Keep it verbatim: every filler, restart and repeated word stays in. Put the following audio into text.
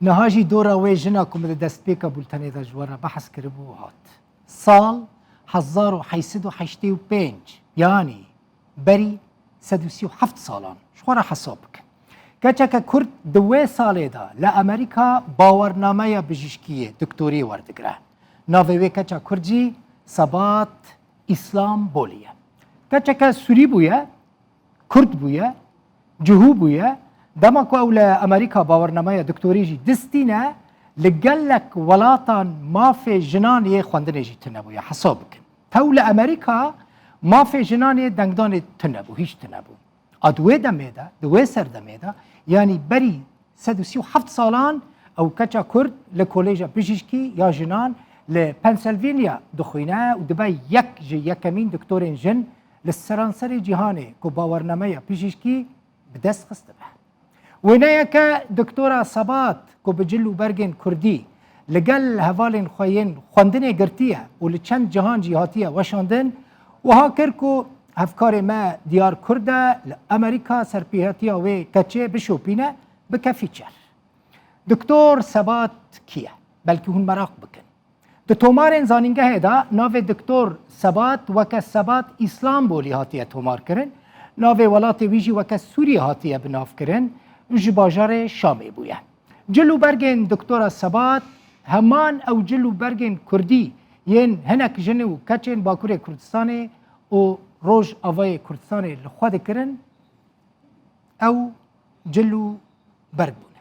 Niha jî dora wê jina ku min di destpêka bultenê de ji we re behs kiribû hat. Sal hezar û heşt sed û heştê û pênc, yanî berî sed û sî û heft salan. Ji xwe re hesab bikin. Keçeke Kurd di wê salê de li Amerîka bawernameya bijîşkiyê, doktoriyê werdigire. Navê wê keça Kurd jî Sebat Îslam Bolî ye. Keçeke Sûrî bûye, Kurd bûye, Cihû bûye. Dema ku ew li Amerîka bawernameya doktorî jî distîne, li gelek welatan mafê jinan yê xwendinê jî tune bûye. Hesab bikin. Tew li Amerîka mafê jinan yê dengdanê tune bû, hîç tune bû. A di wê demê de, di wê serdemê de, yanî berî sed û sî û heft salan ew keça Kurd li Kolêja Bijîşkî ya Jinan li Pennsylvania dixwîne û dibe yek ji yekemîn doktorên jin li seranserê cîhanê ku bawernameya bijîşkî bi dest xistibe. Wêneyeke doktora Sebat ku bi cil û bergên Kurdî li gel hevalên xwe yên xwendinê girtiye û li çend cihan jî hatiye weşandin, wiha kir ku hevkarê me Diyar Kurd e, li Amerîka serpêhatiya wê keçê bişopîne, bike fîçer. Doktor Sebat kî ye? Belkî hûn meraq bikin. Di tomarên zanîngehê de navê Doktor Sebat weke Sebat Îslambolî hatiye tomarkirin, navê welatê wî jî weke Sûriyê hatiye binavkirin û ji bajarê Şamê bûye. Cil û bergên Doktora Sebat heman ew cil û bergên Kurdî yên hinek jin û keçên Bakurê Kurdistanê û Rojavayê Kurdistanê li xwe dikirin, ew cil û berg bûn.